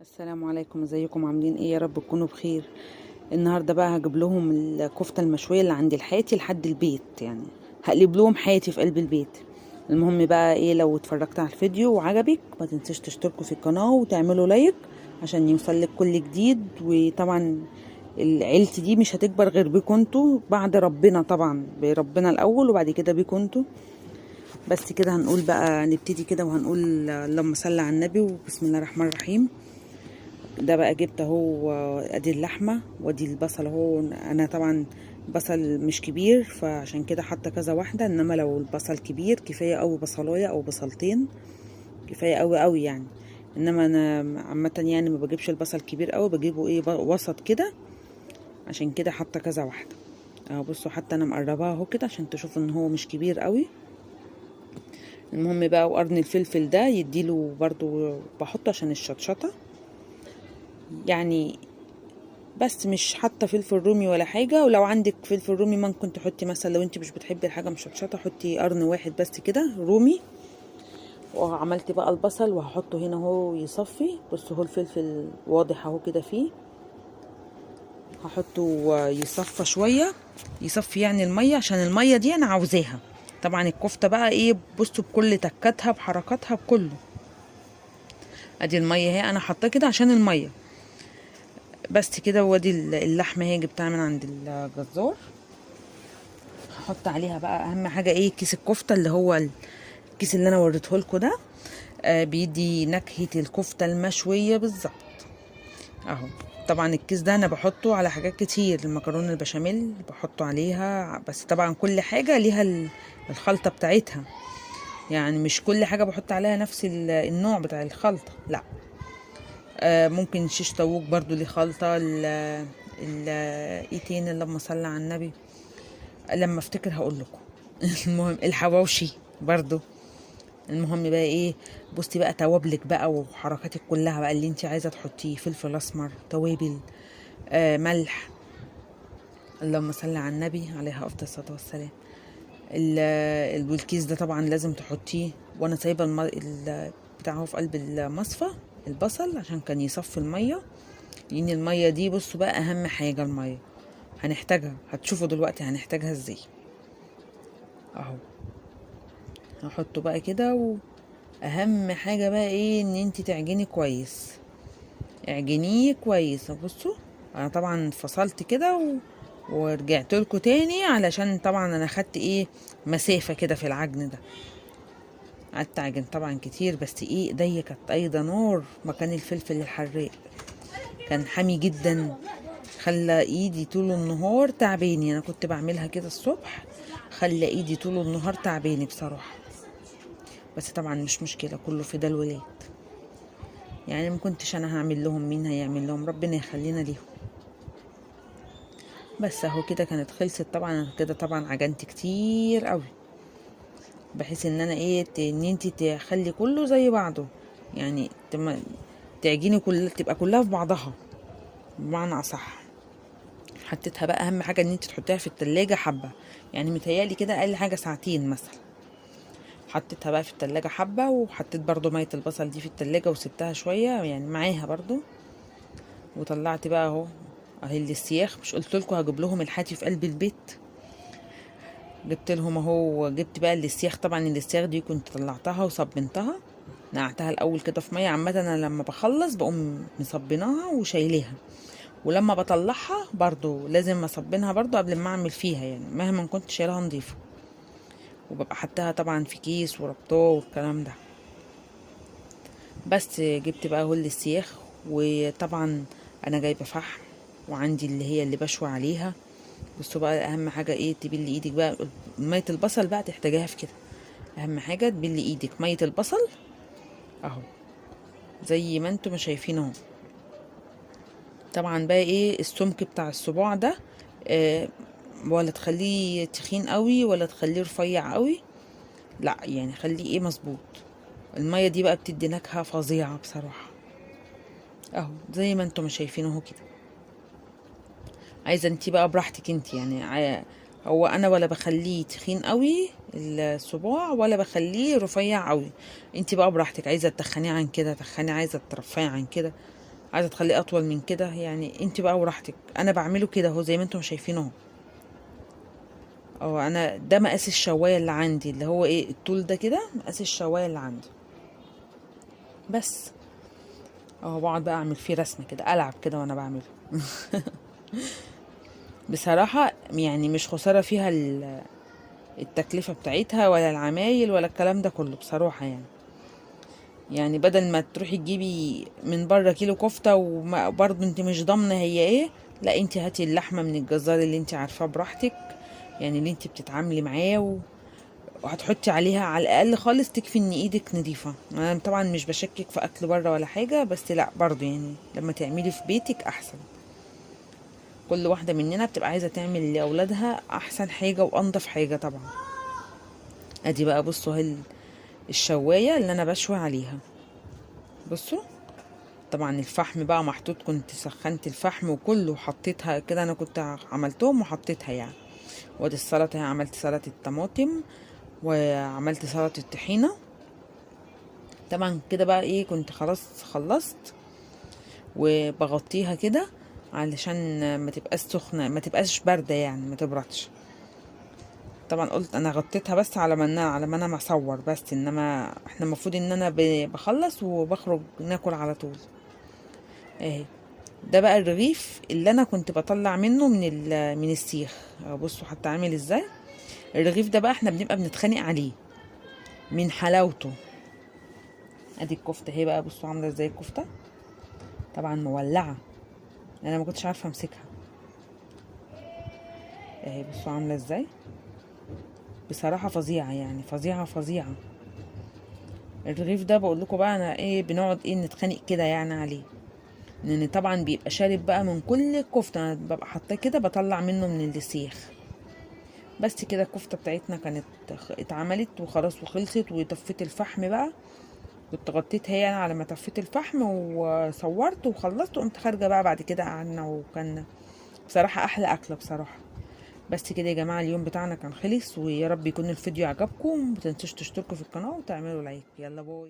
السلام عليكم، ازيكم؟ عاملين ايه؟ يا رب تكونوا بخير. النهارده بقى هجيب لهم الكفتة المشويه اللي عند الحاتي لحد البيت، يعني هقلب لهم حياتي في قلب البيت. المهم بقى ايه، لو اتفرجت على الفيديو وعجبك ما تنساش تشتركوا في القناة وتعملوا like عشان يوصلك كل جديد. وطبعا عيلتي دي مش هتكبر غير بيكم انتوا، بعد ربنا طبعا، بربنا الاول وبعد كده بيكم انتوا. بس كده هنقول بقى، نبتدي كده وهنقول اللهم صل على النبي وبسم الله الرحمن الرحيم. ده بقى جبت اهو، ادي اللحمة وادي البصل اهو. انا طبعا بصل مش كبير فعشان كده حاطه كذا واحده، انما لو البصل كبير كفاية قوي بصلايه او بصلتين، كفاية قوي قوي يعني. انما انا عامة يعني ما بجيبش البصل كبير قوي، بجيبه ايه وسط كده، عشان كده حاطه كذا واحدة اهو. بصوا حتى انا مقرباها اهو كده عشان تشوفوا ان هو مش كبير قوي. المهم بقى وقرن الفلفل ده يديله برضو، بحطه عشان الشطشطه يعني، بس مش حاطه فلفل رومي ولا حاجة. ولو عندك فلفل رومي ممكن تحطي، مثلا لو انت مش بتحبي الحاجة مشطشطه حطي قرن واحد بس كده رومي. وعملت بقى البصل وهحطه هنا اهو يصفي. بصوا هو الفلفل واضح اهو كده فيه، هحطه يصفى شوية، يصفي يعني المية، عشان المية دي انا عاوزاها. طبعا الكفتة بقى ايه، بصوا بكل تكاتها بحركاتها بكله. ادي المية اهي، انا حاطاه كده عشان المية بس كده. وادي اللحمة اهي جبتها من عند الجزار، هحط عليها بقى اهم حاجة ايه، كيس الكفتة اللي هو الكيس اللي انا وريته لكم ده، بيدي نكهة الكفتة المشويه بالظبط اهو. طبعا الكيس ده انا بحطه على حاجات كتير، المكرونه البشاميل بحطه عليها، بس طبعا كل حاجة ليها الخلطة بتاعتها، يعني مش كل حاجة بحط عليها نفس النوع بتاع الخلطة، لا. ممكن شيش طاووق برضو ليه خلطة، ال ايه تاني، اللهم صل على النبي، لما افتكر هقول لكم. المهم الحواوشي برضو. المهم بقى ايه، بصي بقى توابلك بقى وحركاتك كلها بقى اللي انت عايزه تحطيه، فلفل اسمر، توابل، ملح، اللهم صل على النبي عليها افضل الصلاة والسلام. والكيس ده طبعا لازم تحطيه. وانا سايبه بتاعه في قلب المصفى البصل عشان كان يصفي المية، لان المية دي بصوا بقى اهم حاجة، المية هنحتاجها، هتشوفوا دلوقتي هنحتاجها ازاي اهو. هحطه بقى كده. واهم حاجة بقى ايه، ان انت تعجني كويس، اعجنيه كويس. بصوا انا طبعا فصلت كده ورجعت لكم تاني، علشان طبعا انا خدت ايه مسافة كده في العجن ده، قعدت اعجن طبعا كتير، بس ايه ايديا كانت ايضا نار، مكان الفلفل الحراق كان حامي جدا، خلى ايدي طول النهار تعباني. انا كنت بعملها كده الصبح، خلى ايدي طول النهار تعباني بصراحة، بس طبعا مش مشكلة، كله في ده الولاد يعني، ما كنتش انا هعمل لهم، مين هيعمل لهم؟ ربنا يخلينا ليهم. بس اهو كده كانت خلصت. طبعا انا كده طبعا عجنت كتير قوي، بحيث ان انا ايه، ان انت تخلي كله زي بعضه، يعني تعجيني كل تبقى كلها في بعضها بمعنى اصح. حطيتها بقى، اهم حاجة ان انت تحطيها في التلاجة حبه، يعني متهيألي كده اقل حاجة ساعتين مثلا. حطيتها بقى في التلاجة حبه، وحطيت برضو مية البصل دي في التلاجة وسبتها شوية يعني معاها برضو. وطلعت بقى اهو، اهي السياخ، مش قلت لكم هجيب لهم الحاتي في قلب البيت، جبت لهم اهو. جبت بقى السياخ، طبعا السياخ دي كنت طلعتها وصبنتها، نقعتها الاول كده في مية. عامة انا لما بخلص بقوم مصبناها وشايليها، ولما بطلعها برضو لازم اصبنها برضو قبل ما اعمل فيها، يعني مهما كنت شايلها نظيفة، وببقى حطاها طبعا في كيس وربطاه والكلام ده. بس جبت بقى هول السياخ، وطبعا انا جايبه فحم وعندي اللي هي اللي بشوي عليها. بصوا بقى اهم حاجة ايه، تبلي ايدك بقى مية البصل بقى تحتاجيها في كده، اهم حاجة تبلي ايدك مية البصل اهو زي ما انتم ما شايفين اهو. طبعا بقى ايه السمك بتاع الصباع ده، ولا تخليه تخين قوي ولا تخليه رفيع قوي، لا يعني خليه ايه مظبوط. المية دي بقى بتدي نكهة فظيعة بصراحة اهو زي ما انتم ما شايفين اهو كده. عايزه انتي بقى براحتك انتي يعني، هو انا ولا بخليه تخين قوي الصباع ولا بخليه رفيع قوي، انتي بقى براحتك، عايزه تخنيه عن كده تخنيه، عايزه ترفعيه عن كده. عايزه تخليه اطول من كده، يعني انت بقى وراحتك. انا بعمله كده اهو زي ما انتم شايفينه اهو. انا ده مقاس الشوايه اللي عندي، اللي هو ايه الطول ده كده، مقاس الشوايه اللي عندي بس اهو. بقعد بقى اعمل فيه رسمه كده، العب كده وانا بعمله. بصراحة يعني مش خسارة فيها التكلفة بتاعتها ولا العمايل ولا الكلام ده كله بصراحة. يعني بدل ما تروحي تجيبي من بره كيلو كفته وبرضه انت مش ضامنه هي ايه، لا انت هاتي اللحمة من الجزار اللي انت عارفاه براحتك، يعني اللي انت بتتعاملي معاه، وهتحطي عليها على الاقل خالص تكفي ان ايدك نظيفة. انا طبعا مش بشكك في اكل بره ولا حاجة، بس لا برضه يعني لما تعملي في بيتك احسن. كل واحدة مننا بتبقى عايزه تعمل لاولادها احسن حاجة وانضف حاجة طبعا. ادي بقى بصوا اهي الشوايه اللي انا بشوي عليها. بصوا طبعا الفحم بقى محطوط، كنت سخنت الفحم وكله وحطيتها كده، انا كنت عملتهم وحطيتها يعني. وادي السلطة، عملت سلطة الطماطم وعملت سلطة الطحينه. طبعا كده بقى ايه، كنت خلاص خلصت وبغطيها كده علشان ما تبقاش سخنة، ما تبقاش باردة يعني، ما تبردش. طبعا قلت انا غطيتها بس على ما انا ما اصور بس، انما احنا المفروض ان انا بخلص وبخرج ناكل على طول. اهي ده بقى الرغيف اللي انا كنت بطلع منه من السيخ. بصوا حتى عامل ازاي الرغيف ده بقى، احنا بنبقى بنتخانق عليه من حلاوته. ادي الكفتة اهي بقى، بصوا عامله ازاي الكفتة، طبعا مولعه، انا ما كنتش عارفه امسكها. اهي بصوا عامله ازاي، بصراحة فظيعة يعني، فظيعة فظيعة. الرغيف ده بقول لكم بقى انا ايه، بنقعد ايه نتخانق كده يعني عليه، لان طبعا بيبقى شارب بقى من كل الكفتة. انا ببقى حاطاه كده بطلع منه من السيخ بس كده. الكفتة بتاعتنا كانت اتعملت وخلاص وخلصت، وطفيت الفحم بقى، كنت غطيتها يعني على ما طفيت الفحم وصورت وخلصت، وقمت خارجه بقى بعد كده قعدنا، وكان بصراحة احلى اكله بصراحة. بس كده يا جماعة اليوم بتاعنا كان خلص، ويا رب يكون الفيديو عجبكم. متنسوش تشتركوا في القناة وتعملوا like. يلا bye.